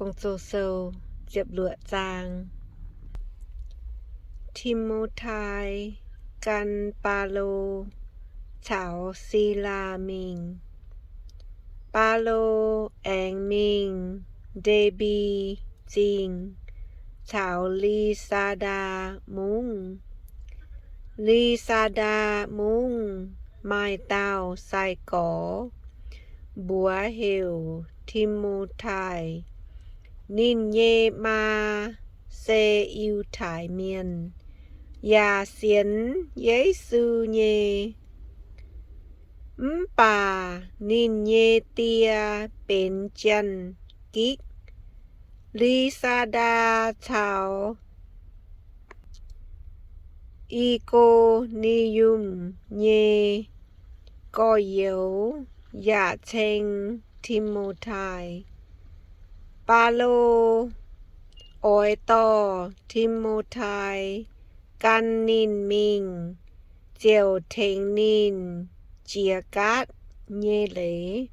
Ging-Sou ziepc luoqc zaang. Ti^mo^tai gan Baulo caux Silaa mingh. Baulo aengx mingh Nde^mbi Zingh caux Li^saa^ndaa Mungv. Li^saa^ndaa Mungv maaih dauh sai-gorx, mbuox heuc Ti^mo^tai. Ninh nyei maa se Yiutai Mienh, yaac sienx Yesu nyei. Mv baac ninh nyei die benx Janx-Gikv. Li^saa^ndaa caux I^ko^ni^yum nyei gorx-youz yaac ceng Ti^mo^tai. Baulo oix dorh Ti^mo^tai gan ninh mingh ziouc tengx ninh jiex gaatv nyei leiz,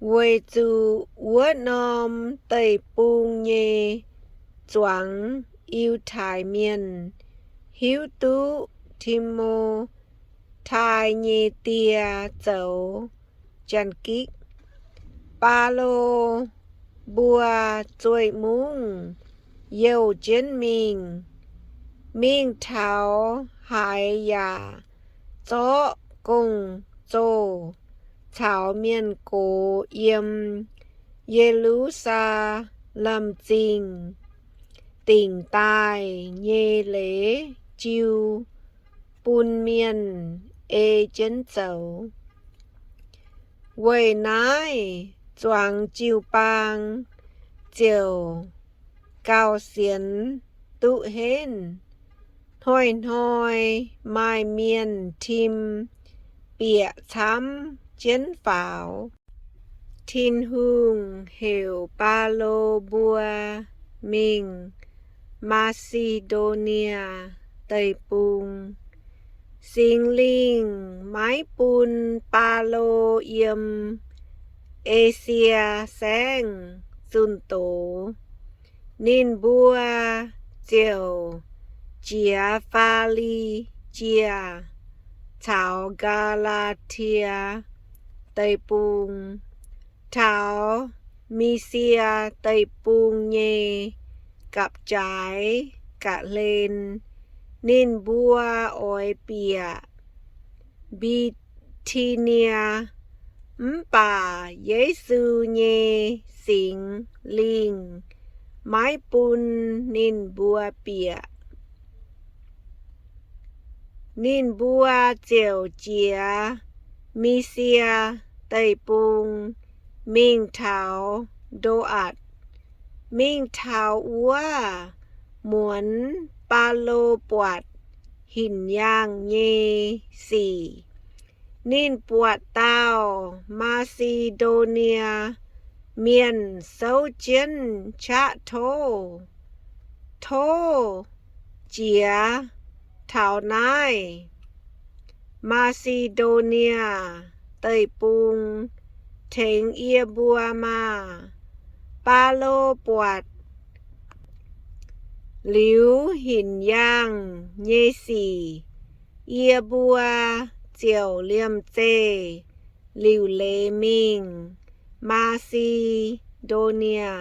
weic zuqc wuov norm deic-bung nyei zuangx Yiutai Mienh hiuv duqv Ti^mo^tai nyei die zoux Janx-Gikv. Baulo mbuo zueih mungv youh jienv mingh. Mingh taux haaix yaac zorqv gong-zoh caux mienh gox yiem Ye^lu^saa^lem Zingh dingc daaih nyei leiz jiu bun mienh ei jienv zoux. Weic naaiv zuangx jiu-baang ziouc gauh sienx duqv henv. Hnoi-hnoi maaih mienh tim bieqc camv jienv faaux. Tin-Hungh heuc Baulo mbuo mingh Maa^si^ndo^nie Deic-Bung. Singx Lingh maiv bun Baulo yiem Esie Saengv zunh doz. Ninh mbuo ziouc jiex Faa^li^jie caux Gaa^laa^tie Deic-Bung, taux Misie Deic-Bung nyei gapv-jaaix ga'hlen. Ninh mbuo oix bieqc Mbi^ti^nie, mv baac Yesu nyei Singx Lingh maiv bun ninh mbuo bieqc. Ninh mbuo ziouc jiex Misie Deic-Bung mingh taux Ndo^atc. Mingh taux wuov, muonz Baulo buatc hinc yaangh nyei sic. Ninh buatc dauh Maa^si^ndo^nie Mienh souv jienv qaqv tov. Tov jiex taux naaiv Maa^si^ndo^nie Deic-Bung tengx yie mbuo maah! Baulo buatc liuz hinc yaangh nyei sic, yie mbuo ziouc liemh zeih liuc leiz mingh Maa^si^ndo^nie,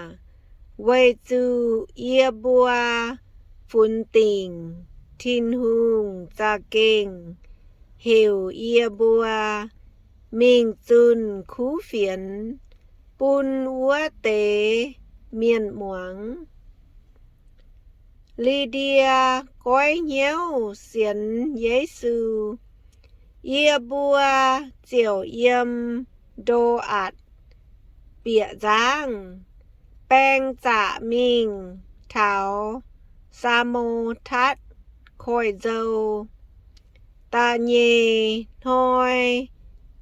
weic zuqc yie mbuo funx dingc Tin-Hungh za'gengh heuc yie mbuo mingh zunh kuv fienx bun wuov deix mienh muangx. Li^ndie goiv hnyouv sienx Yesu. Yie mbuo ziouc yiem Ndo^atc bieqc nzangv, baeng zaqc mingh taux Saa^mo^tatv Koiv-Nzou. Da'nyeic hnoi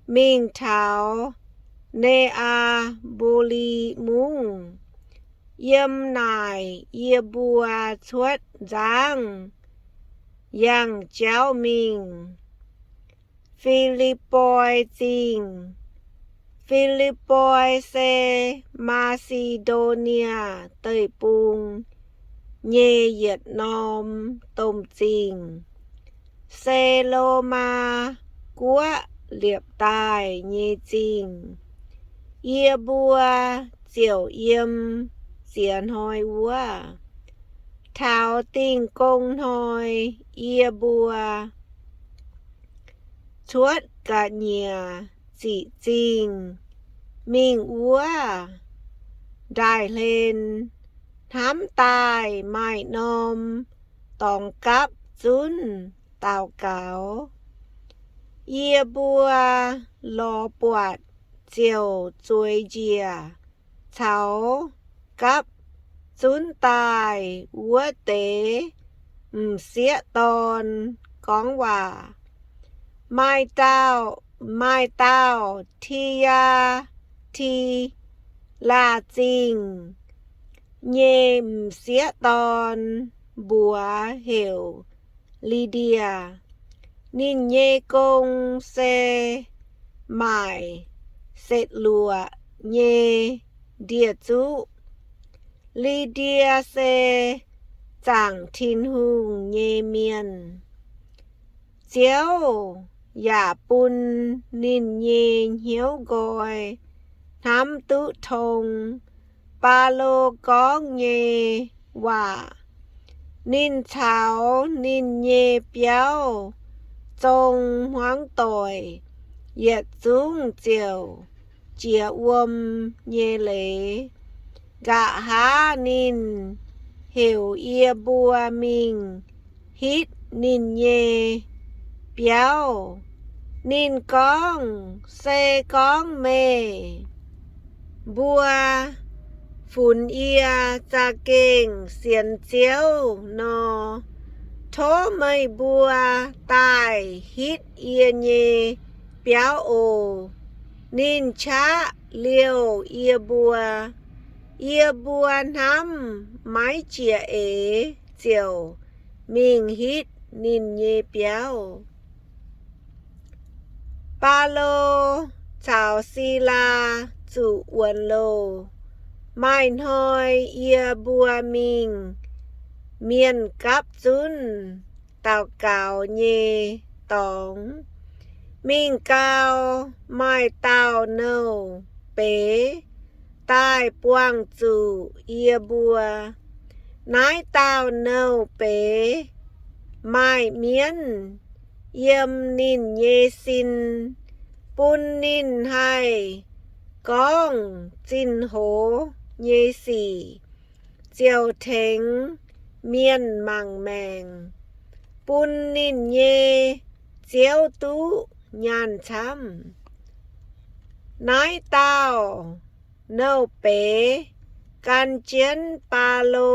mingh taux Ne^aa^mbo^li Mungv. Yiem naaic yie mbuo cuotv nzangv yangh jauv mingh Fi^lipv^poi Zingh. Fi^lipv^poi se Maa^si^ndo^nie Deic-Bung nyei yietc norm domh zingh, se Lomaa Guoqv liepc daaih nyei zingh. Yie mbuo ziouc yiem ziex hnoi wuov. Taux Dingh Gong Hnoi yie mbuo cuotv ga'nyiec ziqc zingh mingh wuov ndaaih hlen, hnamv daaih maaih norm dorngx gapv zunv daux gaux. Yie mbuo lorz buatc ziouc zueiz njiec caux gapv zunv daaih wuov deix m'sieqv dorn gorngv waac. Maaih dauh, maaih dauh Ti^yaa^ti^laa Zingh nyei m'sieqv dorn, mbuox heuc Li^ndie. Ninh nyei gong se maaic setv luoqc nyei ndie-zuqv. Li^ndie se zaangc Tin-Hungh nyei mienh. Ziouv yaac bun ninh nyei hnyouv nqoi hnamv duqv tong Baulo gorngv nyei waac. Ninh caux ninh nyei biauv zong hmuangv doic yietc zungv ziouc jiex wuom nyei leiz. Nqa'haav ninh heuc yie mbuo mingh hitv ninh nyei biauv. Ninh gorngv, Se gorngv meih mbuo funx yie za'gengh sienx Ziouv nor, tov meih mbuo daaih hitv yie nyei biauv oc. Ninh qaqv liouh yie mbuo. Yie mbuo hnamv maiv jiex eix ziouc mingh hitv ninh nyei biauv. Baulo caux Silaa zuqc wuonx loh. Maaih hnoi yie mbuo mingh mienh gapv zunv daux gaux nyei dorngx. Mingh gau, maaih dauh nouh beiz daaih buangh zuqc yie mbuo. Naaiv dauh nouh beiz maaih mienv yiem ninh nyei sin, bun ninh haih gorngv zinh hoz nyei sic, ziouc tengx mienh mangc maengc, bun ninh nyei ziouv duqv nyaanh camv. Naaiv dauh nouh beiz gan jienv Baulo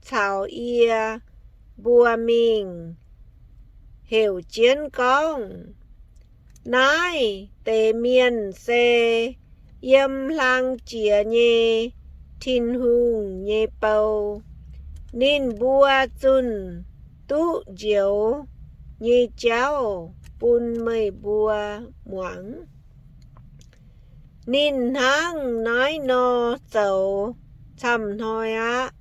caux yie mbuo mingh, heuc jienv gorngv, Naaiv deix mienh se yiem hlang jiex nyei Tin-Hungh nyei bou. Ninh mbuo zunh duqv njoux nyei jauv bun meih mbuo muangx. Ninh hnangv naaiv nor zoux camv hnoi aqv.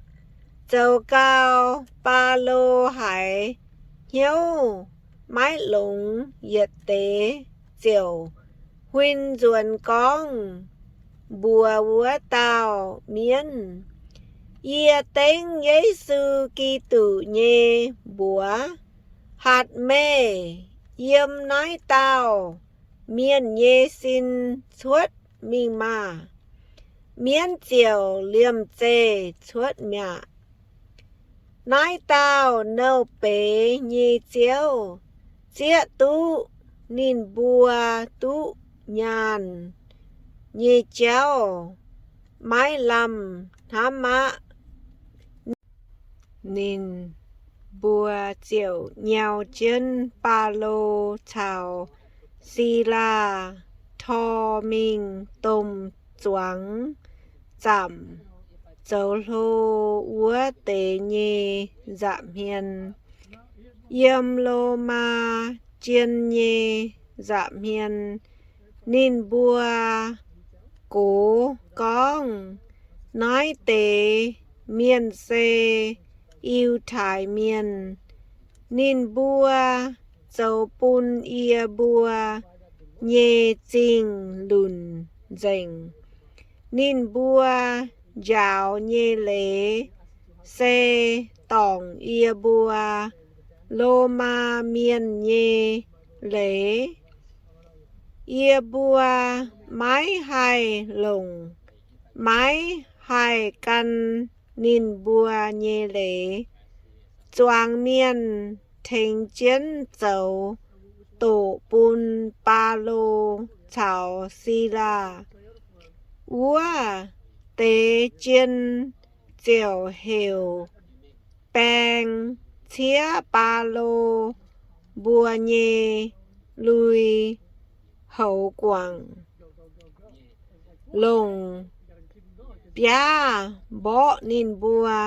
Zoux gau, Baulo haiz hnyouv maiv longx yietc deix ziouc huin nzuonx gorngv mbuox wuov dauh mienv, Yie dengv Yesu Giduc nyei mbuox hatc meih yiem naaiv dauh mienh nyei sin cuotv mingh maah! Mienv ziouc liemh zeih cuotv mi'aqv. Naaiv dauh nouh beiz nyei ziouv zieqv duqv ninh mbuo duqv nyaanh nyei jauv maiv lamh hnamv aqv. Ninh mbuo ziouc nyau jienv Baulo caux Silaa tor mingh domh zuangx zaamc zoux hlo wuov deix nyei nza'hmien. Yiem Lomaa jien nyei nza'hmien ninh mbuo gox gorngv, Naaiv deix mienh se Yiutai Mienh. Ninh mbuo zoux bun yie mbuo nyei zingh lunc nzengc. Ninh mbuo njaaux nyei leiz se dorngc yie mbuo Lomaa Mienh nyei leiz. Yie mbuo maiv haih longc, maiv haih gan ninh mbuo nyei leiz. Zuangx mienh tengx jienv zoux doqc bun Baulo caux Silaa. Wuov deix jien ziouc heuc baeng ciev Baulo mbuo nyei lui-houx guangc, longc biaav mborqv ninh mbuo.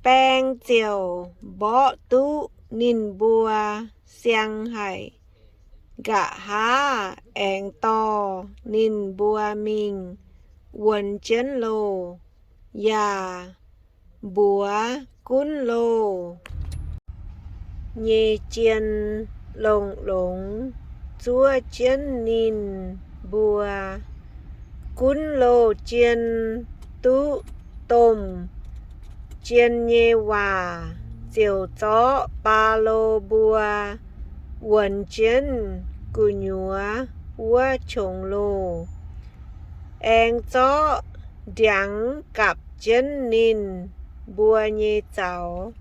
Baeng ziouc mborqv duqv ninh mbuo siang haic, nqa'haav aengx dorh ninh mbuo mingh wuonx jienv loh, yaac mbuox gunv loh nyei jien longx-longx zuov jienv ninh mbuo. Gunv loh jien duqv domh jien nyei waac ziouc zorqv Baulo mbuo wuonx jienv gu'nyuoz wuov qongx loh, aengx zorqv ndiangx gapc jienv ninh mbuo nyei zaux.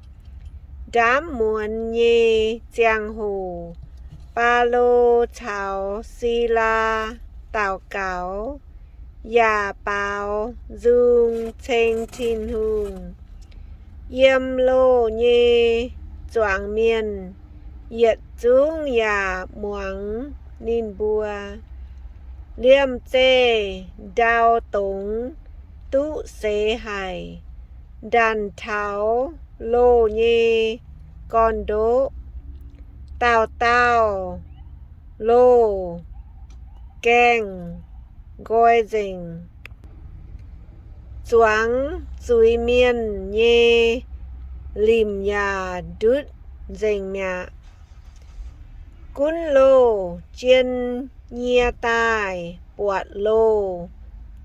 Ndaamv muonz nyei ziangh hoc, Baulo caux Silaa daux gaux, yaac baaux nzung ceng Tin-Hungh. Yiem loh nyei zuangx mienh yietc zungv yaac muangx ninh mbuo. Liemh zeih ndau dongz duqv seix haic, ndanc taux loh nyei gorn-ndoqv. Dauh dauh loh gaengh nqoi nzengc. Zuangx zuiz-mienh nyei limc yaac ndutv nzengc mi'aqv. Gunv loh jien nyie daaih buatc loh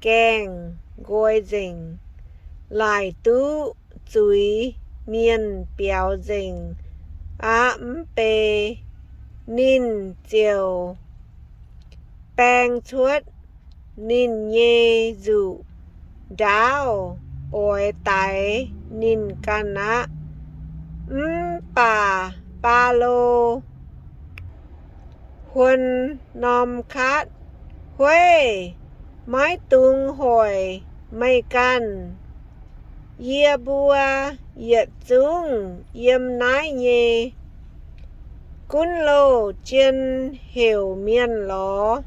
gaengh nqoi nzengc, laaic duqv zuiz-mienh biaux nzengc aqv. Mv bei ninh ziouc baeng cuotv ninh nyei nzuqc ndaauv oix daix ninh ganh aqv. Mv baac Baulo huon norm kaatv, Hueiv, maiv dungx hoic meih ganh. Yie mbuo yietc zungv yiem naaiv nyei. Gunv loh jien heuc mienh lorz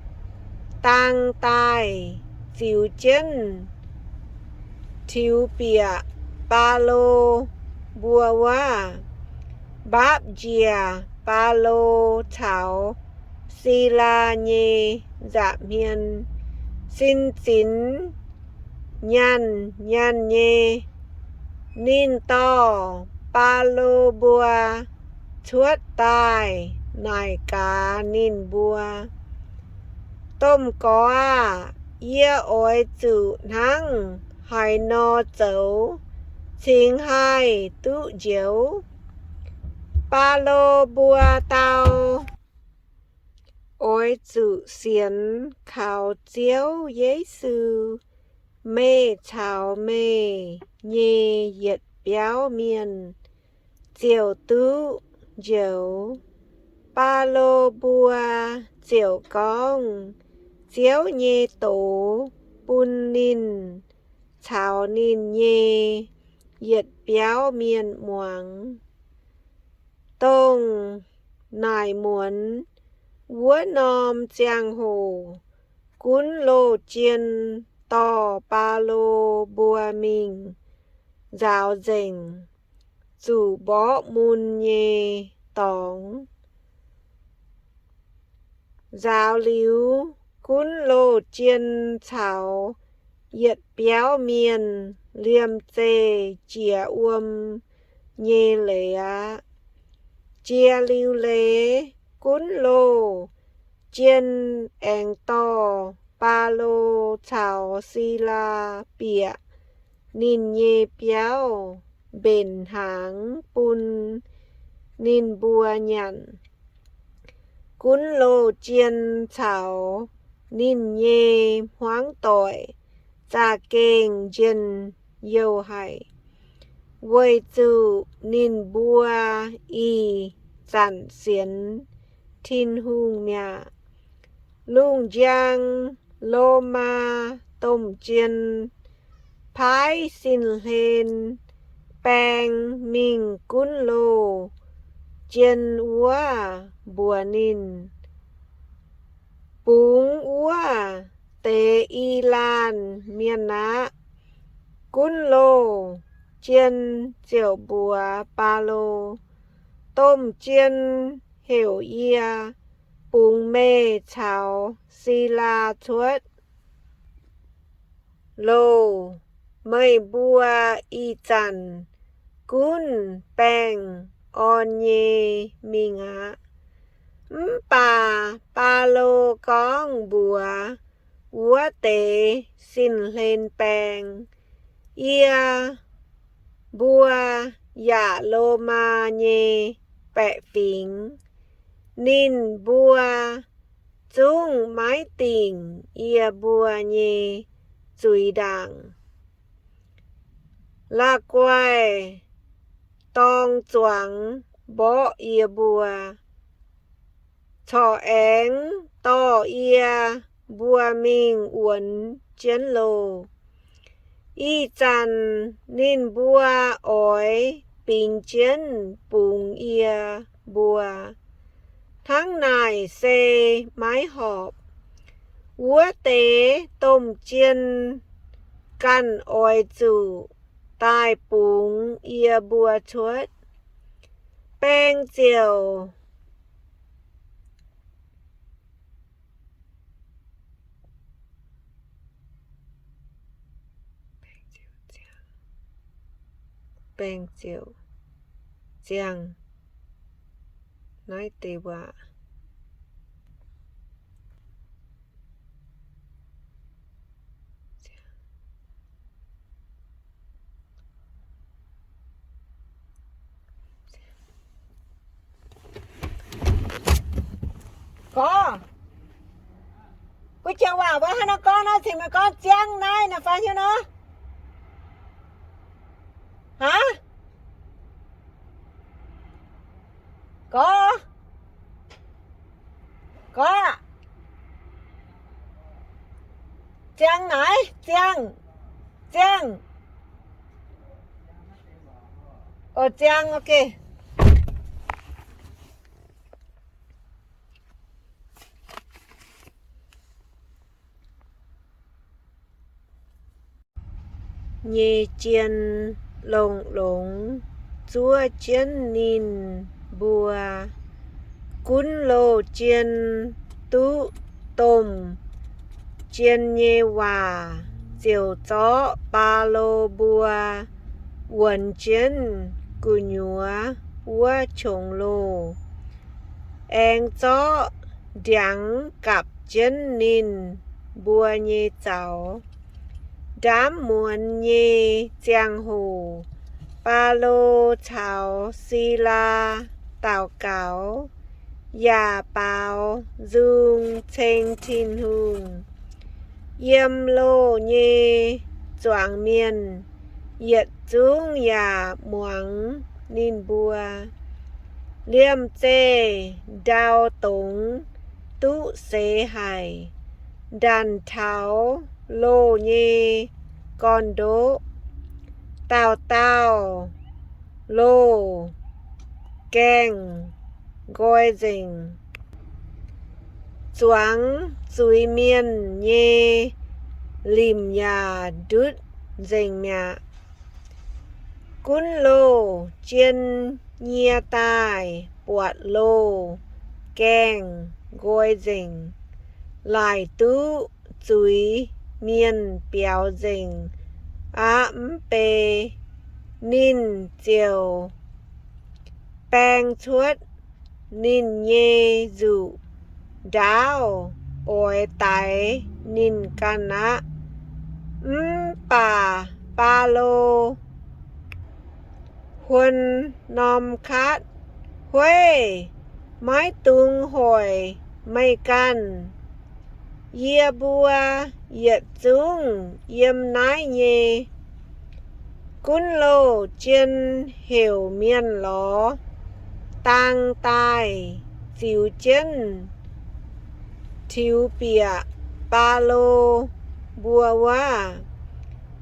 dang daaih ziux jienv tiux bieqc Baulo mbuo wuov, mbaapv njiec Baulo caux Silaa nyei nza'hmien. Sin zinx nyaanh nyaanh nyei, ninh dorh Baulo mbuo cuotv daaih naaic gaax ninh mbuo, Domh Gorx aah! Yie oix zuqc hnangv haaix nor zoux cingx haih duqv njoux? Baulo mbuo dau, Oix zuqc sienx kaux Ziouv Yesu, meih caux meih nyei yietc biauv mienh ziouc duqv njoux. Baulo mbuo ziouc gorngv Ziouv nyei doz bun ninh caux ninh nyei yietc biauv mienh muangx. Dongh naaic muonz wuov norm ziangh hoc, gunv loh jien dorh Baulo mbuo mingh nzaaux nzengc, zuqc mborqv mun nyei dorngx. Nzaaux liuz, gunv loh jien caux yietc biauv mienh liemh zeih jiex wuom nyei leiz aqv. Jiex liuz leiz, gunv loh jien aengx dorh Baulo caux Silaa bieqc ninh nyei biauv mbenc hnaangx bun ninh mbuo nyanc. Gunv loh jien caux ninh nyei hmuangv doic za'gengh njien-youh haic, weic zuqc ninh mbuo ih zanc sienx Tin-Hungh mi'aqv. Lungh njang, Lomaa domh jien paaiv sin-hlen baeng mingh gunv loh jien wuov mbuox ninh, Bungx wuov deix i laanh mienh aqv. Gunv loh jien ziouc mbuox Baulo, Domh jien heuc yie bungx meih caux Silaa cuotv loh. Meih mbuo ih zanc gunv baengh orn nyei mingh aqv. Mv baac Baulo gorngv mbuox wuov deix sin-hlen baeng, Yie mbuo yaac Lomaa nyei baeqc fingx. Ninh mbuo zungv maiv dingc yie mbuo nyei zuiz ndaangc. La'guaih dorng zuangx mborqv yie mbuo, corc aengx dorh yie mbuo mingh wuonx jienv loh. Ih zanc ninh mbuo oix bingx jienv bungx yie mbuo. Hnangv naaic se maiv horpc. Wuov deix domh jien ganh oix zuqc daaih bungx yie mbuo cuotv. Baeng ziouc baeng ziouc ziangh naaiv deix waac. Gorx, gu'jang waac mbuo hnangv nor gorngv naaiv, cingx meih gorngv ziangh naaiv naaic fai hnyouv nor? Aav, gorx, gorx, ziangh naaiv, ziangh, ziangh. O, ziangh, ok. Nyei jien longx-longx zuov jienv ninh mbuo. Gunv loh jien duqv domh jien nyei waac ziouc zorqv Baulo mbuo wuonx jienv gu'nyuoz wuov qongx loh, aengx zorqv ndiangx gapc jienv ninh mbuo nyei zaux. Ndaamv muonz nyei ziangh hoc, Baulo caux Silaa daux gaux yaac baaux nzung ceng Tin-Hungh. Yiem loh nyei zuangx mienh yietc zungv yaac muangx ninh mbuo. Liemh zeih ndau dongz duqv seix haic, ndanc taux loh nyei gorn-ndoqv. Dauh dauh loh gaengh nqoi nzengc. Zuangx zuiz-mienh nyei limc yaac ndutv nzengc mi'aqv. Gunv loh jien nyie daaih buatc loh gaengh nqoi nzengc. laaic duqv zuiz mienh biaux nzengc aqv. Mv bei ninh ziouc baeng cuotv ninh nyei nzuqc ndaauv oix daix ninh ganh aqv. Mv baac Baulo huon norm kaatv, Hueiv, maiv dungx hoic meih ganh. Yie mbuo yietc zungv yiem naaiv nyei gunv loh jien heuc mienh lorz dang daaih ziux jienv tiux bieqc Baulo mbuo wuov,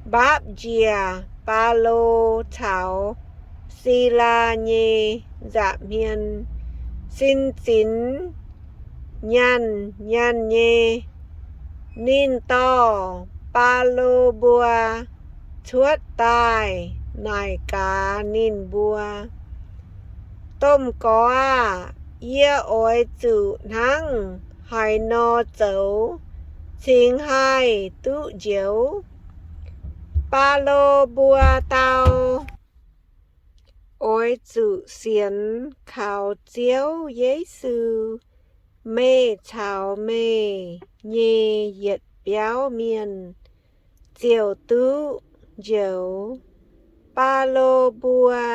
mbaapv njiec Baulo caux Silaa nyei nza'hmien, sin zinx nyaanh nyaanh nyei. Ninh dorh Baulo mbuo cuotv daaih naaic gaax ninh mbuo, Domh Gorx aah! Yie oix zuqc hnangv haaix nor zoux cingx haih duqv njoux? Baulo mbuo dau, Oix zuqc sienx kaux Ziouv Yesu, meih caux meih nyei yietc biauv mienh ziouc duqv njoux. Baulo mbuo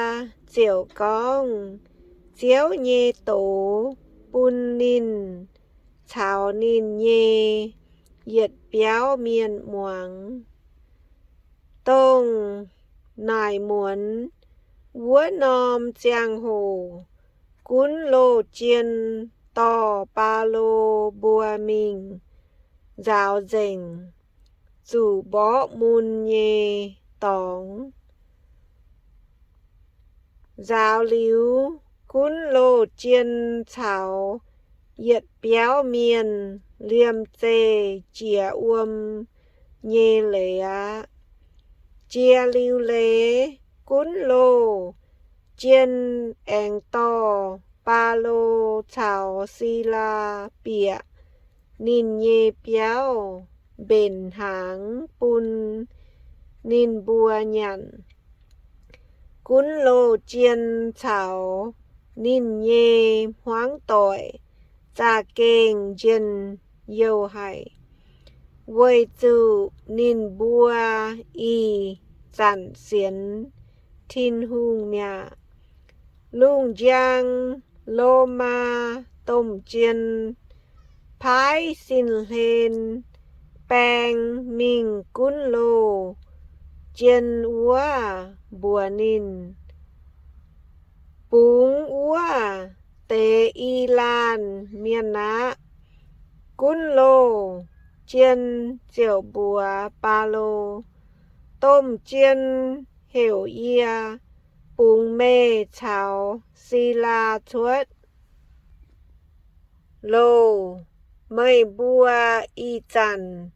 ziouc gorngv Ziouv nyei doz bun ninh caux ninh nyei yietc biauv mienh muangx. Dongh naaic muonz wuov norm ziangh hoc, gunv loh jien dorh Baulo mbuo mingh nzaaux nzengc zuqc mborqv mun nyei dorngx. Nzaaux liuz, gunv loh jien caux yietc biauv mienh liemh zeih jiex wuom nyei leiz aqv. Jiex liuz leiz, gunv loh jien aengx dorh Baulo caux Silaa bieqc ninh nyei biauv mbenc hnaangx bun ninh mbuo nyanc. Gunv loh jien caux ninh nyei hmuangv doic za'gengh njien-youh haic, weic zuqc ninh mbuo ih zanc sienx Tin-Hungh mi'aqv. Lungh njang, Lomaa domh jien paaiv sin hlen baeng mingh gunv loh jien wuov mbuox ninh, Bungx wuov deix i laanh mienh aqv. Gunv loh jien ziouc mbuox Baulo, Domh jien heuc yie bungx meih caux Silaa cuotv loh. Meih mbuo ih zanc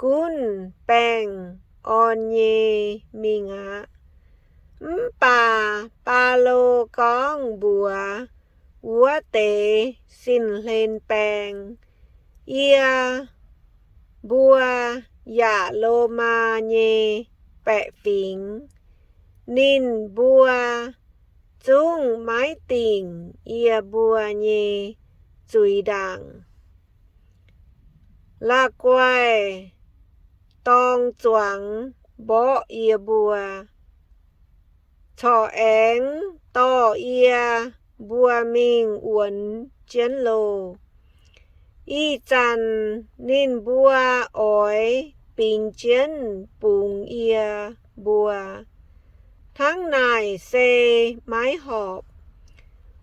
gunv baengh orn nyei mingh aqv. Mv baac Baulo gorngv mbuox wuov deix sin hlen baeng, Yie mbuo yaac Lomaa nyei baeqc fingx. Ninh mbuo zungv maiv dingc yie mbuo nyei zuiz ndaangc. La'guaih dorng zuangx mborqv yie mbuo, corc aengx dorh yie mbuo mingh wuonx jienv loh. Ih zanc ninh mbuo oix bingx jienv bungx yie mbuo. Hnangv naaic se maiv horpc.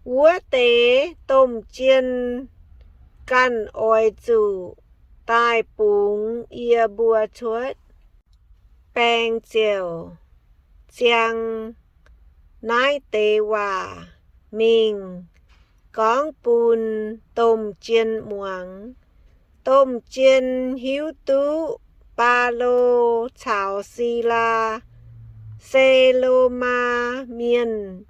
Wuov deix domh jien ganh oix zuqc daaih bungx yie mbuo cuotv. Baeng ziouc ziang naaiv deix waac mingh gorngv bun domh jien muangx. Domh jien hiuv duqv Baulo caux Silaa se Lomaa mienh,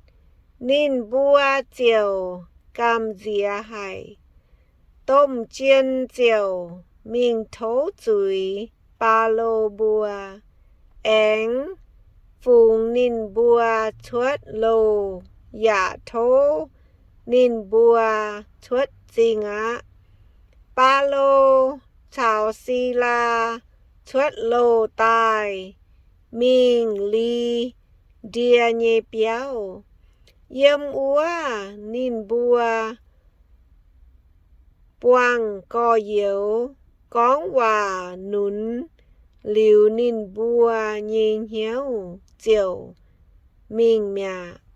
ninh mbuo ziouc gamh nziex haic. Domh jien ziouc mingh tov zuiz Baulo mbuo, aengx fungx ninh mbuo cuotv loh, yaac tov ninh mbuo cuotv zingh aqv. Baulo caux Silaa cuotv loh daaih mingh Li^ndie nyei biauv. Yiem wuov ninh mbuo buangh gorx-youz gorngv waac nunz liuz ninh mbuo nyei hnyouv ziouc mingh mi'aqv.